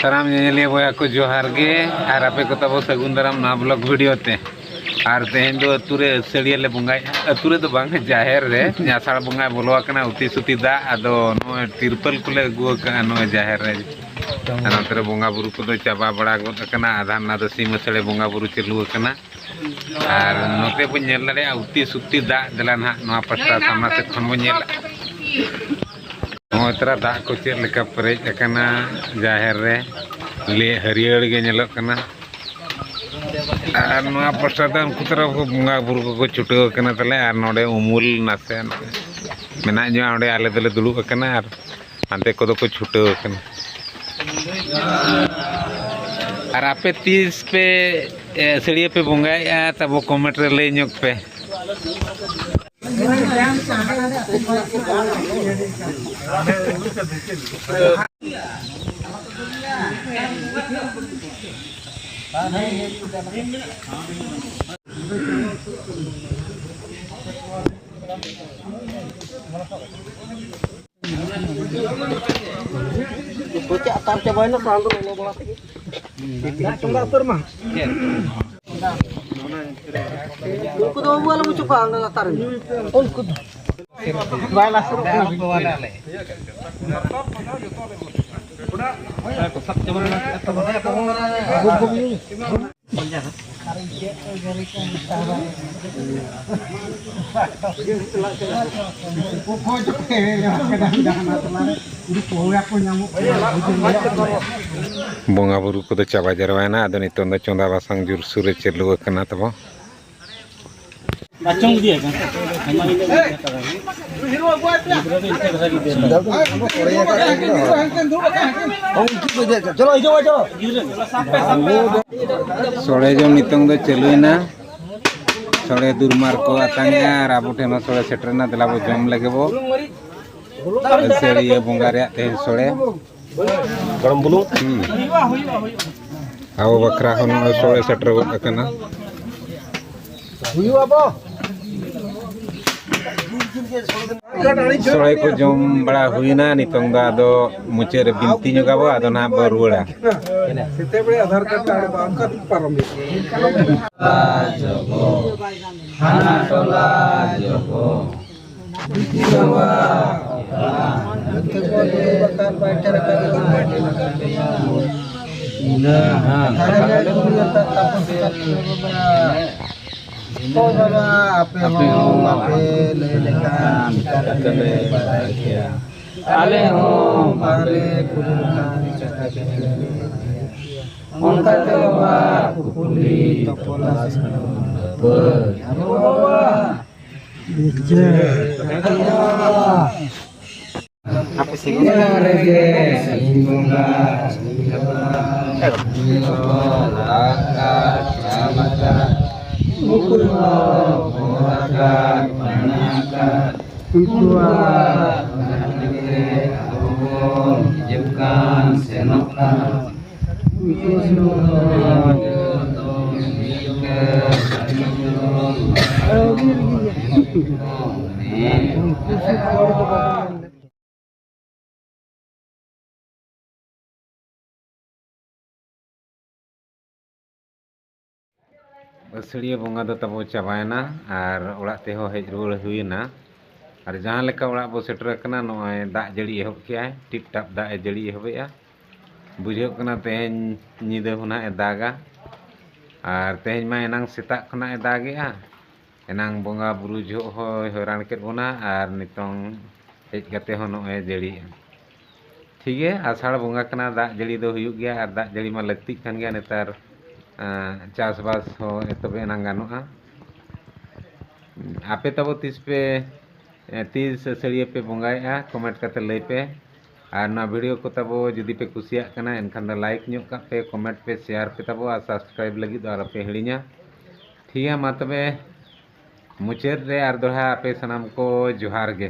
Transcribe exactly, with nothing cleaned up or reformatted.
ᱥᱟᱱᱟᱢ ᱧᱮᱧᱮᱞᱤᱭᱟᱹ ᱵᱚᱭᱦᱟ ᱠᱚ ᱡᱚᱦᱟᱨ ᱜᱮ, ᱟᱨ ᱟᱯᱮ ᱠᱚ ᱛᱟᱵᱚ ᱥᱟᱹᱜᱩᱱ ᱫᱟᱨᱟᱢ ᱱᱚᱣᱟ ᱵᱞᱚᱜ ᱵᱷᱤᱰᱤᱭᱳ ᱛᱮ᱾ ᱟᱨ ᱛᱮᱦᱮᱧ ᱫᱚ ᱟᱹᱛᱩ ᱨᱮ ᱟᱹᱥᱟᱹᱲᱤᱭᱟᱹ ᱞᱮ ᱵᱚᱸᱜᱟᱭᱮᱫᱼᱟ, ᱟᱹᱛᱩ ᱨᱮᱫᱚ ᱵᱟᱝ, ᱡᱟᱦᱮᱨ ᱨᱮ᱾ ᱟᱥᱟᱲ ᱵᱚᱸᱜᱟᱭ ᱵᱚᱞᱚ ᱟᱠᱟᱱᱟ, ᱩᱛᱤ ᱥᱩᱛᱤ ᱫᱟᱜ, ᱟᱫᱚ ᱱᱚᱜᱼᱚᱭ ᱛᱤᱨᱯᱟᱹᱞ ᱠᱚᱞᱮ ᱟᱹᱜᱩ ᱟᱠᱟᱫᱼᱟ ᱱᱚᱜᱼᱚᱭ ᱡᱟᱦᱮᱨ ᱨᱮ᱾ ᱟᱨ ᱱᱚᱛᱮ ᱨᱮ ᱵᱚᱸᱜᱟ ᱵᱩᱨᱩ ᱠᱚᱫᱚ ᱪᱟᱵᱟ ᱵᱟᱲᱟ ᱜᱚᱫ ᱟᱠᱟᱱᱟ, ᱟᱫᱷᱟ ᱱᱟ ᱫᱚ ᱥᱤᱢ ᱟᱹᱥᱟᱹᱲᱤ ᱵᱚᱸᱜᱟ ᱵᱩᱨᱩ ᱪᱟᱹᱞᱩ ᱟᱠᱟᱱᱟ᱾ ᱟᱨ ᱱᱚᱛᱮ ᱵᱚᱱ ᱧᱮᱞ ᱫᱟᱲᱮᱭᱟᱜᱼᱟ ᱩᱛᱤ ᱥᱩᱛᱤ ᱫᱟᱜ᱾ ᱫᱮᱞᱟ ᱱᱟᱦᱟᱜ ᱱᱚᱣᱟ ᱯᱟᱥᱴᱟ ᱥᱟᱢᱱᱟ ᱥᱮᱫ ᱠᱷᱚᱱ ᱵᱚᱱ ᱧᱮᱞᱟ᱾ ᱱᱚᱜᱼᱚᱭ ᱛᱚᱨᱟ ᱫᱟᱜ ᱠᱚ ᱪᱮᱫ ᱞᱮᱠᱟ ᱯᱮᱨᱮᱡ ᱟᱠᱟᱱᱟ ᱡᱟᱦᱮᱨ ᱨᱮ, ᱞᱮ ᱦᱟᱹᱨᱭᱟᱹᱲ ᱜᱮ ᱧᱮᱞᱚᱜ ᱠᱟᱱᱟ᱾ ᱟᱨ ᱱᱚᱣᱟ ᱯᱟᱥᱴᱟ ᱫᱚ ᱩᱱᱠᱩ ᱛᱚᱨᱟ ᱠᱚ ᱵᱚᱸᱜᱟ ᱵᱩᱨᱩ ᱠᱚᱠᱚ ᱪᱷᱩᱴᱟᱹᱣ ᱟᱠᱟᱱᱟ ᱛᱟᱞᱮ, ᱟᱨ ᱱᱚᱰᱮ ᱩᱢᱩᱞ ᱱᱟᱥᱮ ᱢᱮᱱᱟᱜ ᱧᱚᱜᱼᱟ, ᱚᱸᱰᱮ ᱟᱞᱮ ᱫᱚᱞᱮ ᱫᱩᱲᱩᱵ ᱟᱠᱟᱱᱟ᱾ ᱟᱨ ᱦᱟᱱᱛᱮ ᱠᱚᱫᱚ ᱠᱚ ᱪᱷᱩᱴᱟᱹᱣ ᱟᱠᱟᱱᱟ᱾ ᱟᱨ ᱟᱯᱮ ᱛᱤᱥ ᱯᱮ, ᱮ, ᱟᱹᱥᱟᱹᱲᱤᱭᱟᱹ ᱯᱮ ᱵᱚᱸᱜᱟᱭᱮᱫᱼᱟ, ᱛᱟᱵᱚ ᱠᱚᱢᱮᱱᱴ ᱨᱮ ᱞᱟᱹᱭ ᱧᱚᱜ ᱯᱮ᱾ ᱪᱮᱫ ᱟᱛᱟᱨ ᱪᱟᱵᱟᱭᱮᱱᱟ, ᱥᱟᱱ ᱫᱚ ᱞᱚᱞᱚ ᱵᱟᱲᱟ ᱛᱮᱜᱮ᱾ ᱫᱟᱜ ᱪᱚᱸᱫᱟ ᱩᱛᱟᱹᱨ ᱢᱟ᱾ ᱩᱱᱠᱩ ᱫᱚ ᱵᱟᱹᱵᱩ ᱟᱞᱚᱢ ᱚᱪᱚ ᱠᱚᱣᱟ, ᱚᱸᱰᱮ ᱞᱟᱛᱟᱨ ᱨᱮ᱾ ᱩᱱᱠᱩ ᱫᱚ ᱵᱟᱭ ᱞᱟᱥᱮᱨᱚᱜ ᱠᱟᱱᱟ᱾ ᱵᱚᱸᱜᱟ ᱵᱩᱨᱩ ᱠᱚᱫᱚ ᱪᱟᱵᱟ ᱡᱟᱨᱣᱟᱭᱮᱱᱟ᱾ ᱟᱫᱚ ᱱᱤᱛᱚᱝ ᱫᱚ ᱪᱚᱸᱫᱟ ᱵᱟᱥᱟᱝ ᱡᱳᱨᱥᱳᱨ ᱨᱮ ᱪᱟᱹᱞᱩ ᱟᱠᱟᱱᱟ ᱛᱟᱵᱚ᱾ ᱟᱪᱚᱝ ᱤᱫᱤᱭᱟ ᱠᱟᱱ᱾ ᱪᱚᱞᱚ, ᱦᱤᱡᱩᱜ ᱢᱮ, ᱪᱚᱞᱚ᱾ ᱥᱚᱲᱮ ᱡᱚᱢ ᱱᱤᱛᱚᱝ ᱫᱚ ᱪᱟᱹᱞᱩᱭᱮᱱᱟ᱾ ᱥᱚᱲᱮ ᱫᱩᱨᱢᱟᱨ ᱠᱚ ᱟᱛᱟᱝᱮᱜᱼᱟ ᱟᱨ ᱟᱵᱚ ᱴᱷᱮᱱ ᱦᱚᱸ ᱥᱚᱲᱮ ᱥᱮᱴᱮᱨᱮᱱᱟ᱾ ᱫᱮᱞᱟ ᱵᱚ ᱡᱚᱢ ᱞᱮᱜᱮ ᱵᱚ᱾ ᱟᱹᱥᱟᱹᱲᱤᱭᱟᱹ ᱵᱚᱸᱜᱟ ᱨᱮᱭᱟᱜ ᱛᱮᱦᱮᱧ ᱥᱚᱲᱮ᱾ ᱜᱚᱨᱚᱢ ᱵᱩᱞᱩᱝ᱾ ᱦᱩᱸ᱾ ᱟᱵᱚ ᱵᱟᱠᱷᱨᱟ ᱦᱚᱸ ᱱᱚᱜᱼᱚᱭ ᱥᱚᱲᱮ ᱥᱮᱴᱮᱨ ᱜᱚᱫ ᱟᱠᱟᱱᱟ᱾ ᱦᱩᱭᱩᱜ ᱟᱵᱚ᱾ ᱥᱚᱲᱮ ᱠᱚ ᱡᱚᱢ ᱵᱟᱲᱟ ᱦᱩᱭᱱᱟ᱾ ᱱᱤᱛᱚᱝ ᱫᱚ ᱟᱫᱚ ᱢᱩᱪᱟᱹᱫ ᱨᱮ ᱵᱤᱱᱛᱤ ᱧᱚᱜᱟᱵᱚ, ᱟᱫᱚ ᱱᱟᱦᱟᱜ ᱵᱚ ᱨᱩᱣᱟᱹᱲᱟ᱾ ᱥᱮᱛᱟᱜ ᱵᱮᱲᱟ ᱟᱫᱷᱟᱨ ᱠᱟᱨᱰ ᱟᱨ ᱵᱟᱝ ᱚᱱᱠᱟ ᱛᱮᱜᱮ ᱯᱟᱨᱚᱢ ᱦᱩᱭᱩᱜᱼᱟ᱾ ᱦᱟᱱᱟ ᱴᱚᱞᱟ ᱡᱚᱜᱚ᱾ ᱦᱳᱭ ᱵᱟᱵᱟ, ᱟᱯᱮ ᱦᱚᱸ ᱵᱟᱯᱮ ᱞᱟᱹᱭ ᱞᱮᱠᱷᱟᱱ ᱪᱤᱠᱟᱹ ᱛᱮᱞᱮ ᱵᱟᱲᱟᱭ ᱠᱮᱭᱟ? ᱟᱞᱮ ᱦᱚᱸ ᱵᱟᱞᱮ ᱠᱩᱞᱤ ᱞᱮᱠᱷᱟᱱ ᱪᱤᱠᱟᱹ ᱛᱮᱞᱮ ᱞᱟᱹᱭ ᱠᱮᱭᱟ? ᱚᱱᱠᱟ ᱛᱮ ᱵᱟᱵᱟ ᱠᱩᱠᱞᱤ ᱛᱚᱯᱚᱞᱟ ᱥᱤᱸᱫᱩᱨ ᱵᱟᱹᱭ᱾ ᱟᱵᱚ ᱵᱟᱵᱟ᱾ ᱟᱯᱮ ᱥᱮᱫ ᱜᱮ᱾ ᱩᱱᱠᱩᱣᱟᱜ ᱦᱤᱡᱩᱜ ᱠᱟᱱ ᱥᱮᱱᱚᱜ ᱠᱟᱱ᱾ ᱟᱹᱥᱟᱹᱲᱤᱭᱟᱹ ᱵᱚᱸᱜᱟ ᱫᱚ ᱛᱟᱵᱚ ᱪᱟᱵᱟᱭᱮᱱᱟ ᱟᱨ ᱚᱲᱟᱜ ᱛᱮᱦᱚᱸ ᱦᱮᱡ ᱨᱩᱣᱟᱹᱲ ᱦᱩᱭᱮᱱᱟ᱾ ᱟᱨ ᱡᱟᱦᱟᱸ ᱞᱮᱠᱟ ᱚᱲᱟᱜ ᱵᱚ ᱥᱮᱴᱮᱨ ᱟᱠᱟᱱᱟ, ᱱᱚᱜᱼᱚᱭ ᱫᱟᱜ ᱡᱟᱹᱲᱤ ᱮᱦᱚᱵ ᱠᱮᱜᱼᱟᱭ, ᱴᱤᱯ ᱴᱟᱯ ᱫᱟᱜ ᱮ ᱡᱟᱹᱲᱤ ᱮᱦᱚᱵᱮᱜᱼᱟ᱾ ᱵᱩᱡᱷᱟᱹᱜ ᱠᱟᱱᱟ ᱛᱮᱦᱮᱧ ᱧᱤᱫᱟᱹ ᱦᱚᱸ ᱱᱟᱦᱟᱜ ᱮ ᱫᱟᱜᱟ᱾ ᱟᱨ ᱛᱮᱦᱮᱧ ᱢᱟ ᱮᱱᱟᱝ ᱥᱮᱛᱟᱜ ᱠᱷᱚᱱᱟᱜ ᱮ ᱫᱟᱜᱮᱜᱼᱟ᱾ ᱮᱱᱟᱝ ᱵᱚᱸᱜᱟ ᱵᱩᱨᱩ ᱡᱚᱦᱚᱜ ᱦᱚᱸᱭ ᱦᱚᱭᱨᱟᱱ ᱠᱮᱫ ᱵᱚᱱᱟ ᱟᱨ ᱱᱤᱛᱚᱝ ᱦᱮᱡ ᱠᱟᱛᱮ ᱦᱚᱸ ᱱᱚᱜᱼᱚᱭ ᱡᱟᱹᱲᱤᱭᱮᱜᱼᱟ᱾ ᱴᱷᱤᱠ ᱜᱮᱭᱟ, ᱟᱥᱟᱲ ᱵᱚᱸᱜᱟ ᱠᱟᱱᱟ, ᱫᱟᱜ ᱡᱟᱹᱲᱤ ᱫᱚ ᱦᱩᱭᱩᱜ ᱜᱮᱭᱟ ᱟᱨ ᱫᱟᱜ ᱡᱟᱹᱲᱤ ᱢᱟ ᱞᱟᱹᱠᱛᱤᱜ ᱠᱟᱱ ᱜᱮᱭᱟ᱾ ᱱᱮᱛᱟᱨ, ᱟᱸ, ᱪᱟᱥᱵᱟᱥ ᱦᱚᱸ ᱮᱛᱚᱵ ᱮᱱᱟᱝ ᱜᱟᱱᱚᱜᱼᱟ᱾ ᱟᱯᱮ ᱛᱟᱵᱚ ᱛᱤᱥ ᱯᱮ, ᱮ, ᱛᱤᱥ ᱟᱹᱥᱟᱹᱲᱤᱭᱟᱹ ᱯᱮ ᱵᱚᱸᱜᱟᱭᱮᱜᱼᱟ? ᱠᱚᱢᱮᱱᱴ ᱠᱟᱛᱮ ᱞᱟᱹᱭ ᱯᱮ᱾ ᱟᱨ ᱱᱚᱣᱟ ᱵᱷᱤᱰᱤᱭᱳ ᱠᱚ ᱛᱟᱵᱚ ᱡᱩᱫᱤ ᱯᱮ ᱠᱩᱥᱤᱭᱟᱜ ᱠᱟᱱᱟ, ᱮᱱᱠᱷᱟᱱ ᱫᱚ ᱞᱟᱭᱤᱠ ᱧᱚᱜ ᱠᱟᱜ ᱯᱮ, ᱠᱚᱢᱮᱱᱴ ᱯᱮ, ᱥᱮᱭᱟᱨ ᱯᱮ ᱛᱟᱵᱚ ᱟᱨ ᱥᱟᱵᱥᱠᱨᱟᱭᱤᱵ ᱞᱟᱹᱜᱤᱫ ᱫᱚ ᱟᱞᱚ ᱯᱮ ᱦᱤᱲᱤᱧᱟ᱾ ᱴᱷᱤᱠ ᱜᱮᱭᱟ, ᱢᱟ ᱛᱚᱵᱮ ᱢᱩᱪᱟᱹᱫ ᱨᱮ ᱟᱨ ᱫᱚᱲᱦᱟ ᱟᱯᱮ ᱥᱟᱱᱟᱢ ᱠᱚ ᱡᱚᱦᱟᱨ ᱜᱮ᱾